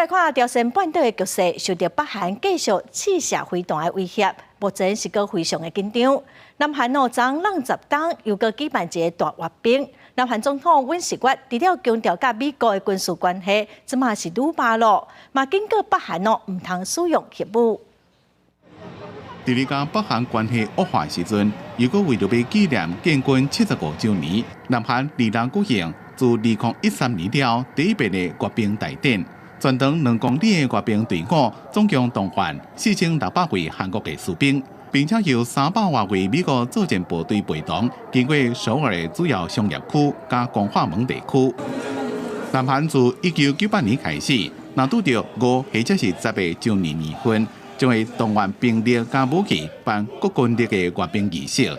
來看朝鮮半島的局勢，受著北韓繼續試射飛彈的威脅，目前是閣非常的緊張。南韓哦，昨昏10冬又閣舉辦一個大閱兵。南韓總統尹錫悅除了強調佮美國的軍事關係，這馬是愈密囉，嘛警告北韓哦，毋通使用核武。佇咧佮北韓關係惡化時陣，又閣為著欲紀念建軍75週年，南韓二六舉行自2013年了第一遍的閱兵大典。全長2公里的閱兵隊伍總共動員4600位韓國的士兵，並且由300外位美國作戰部隊陪同，經過首爾的主要商業區佮光化門地區。南韓自1998年開始，若拄著5或者是10個週年年份，將會動員兵力佮武器辦國軍日的閱兵儀式。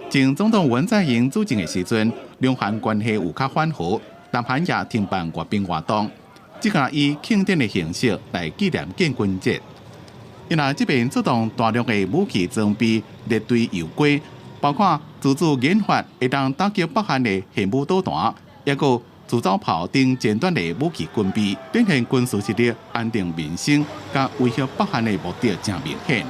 前總統文在寅主政的時陣，兩韓關係有較緩和，南韓也停辦閱兵活動，這個以慶典的形式來紀念建軍節。伊若這邊出動大量的武器裝備列隊遊街，包括自主研發會當打擊北韓的核武導彈，抑閣自走炮等尖端的武器軍備，展現軍事實力、安定民生、佮威脅北韓的目的誠明顯。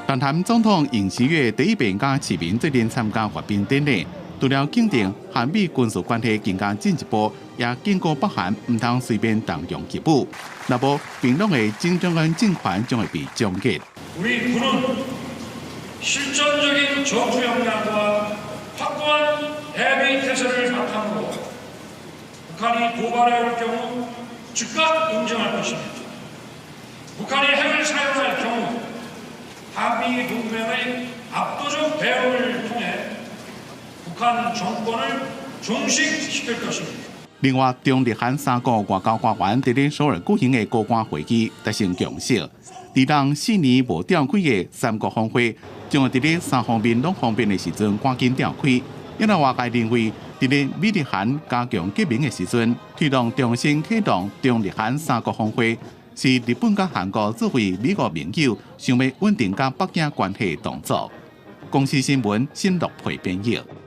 南韓總統尹錫悅第一遍佮市民做陣參加閱兵典禮，除了肯定韓美軍事關係更加進一步，也警告北韓毋通隨便動用核武，若無平壤的金正恩政權將會被終結。 우리 군은 실전적인 전투 역량과 확고한 대비 태세를 바탕으로 북한이 도발해 올 경우 즉각 응징할 것입니다. 북한이 핵을 사용할 경우 한미 동맹의 압도적 대응을 통해 북한 정권을 종식시킬 것입니다. 另外，中日韓三國外交官員佇咧首爾舉行的高官會議達成共識，佇4年無召開的三國峰會，將會佇咧三方面攏方便的時陣趕緊召開。因為外界認為，佇咧美日韓加強結盟的時陣，推動重新啟動中日韓三國峰會，是日本佮韓國作為美國盟友，想欲穩定佮北京關係的動作。公視新聞新樂配編譯。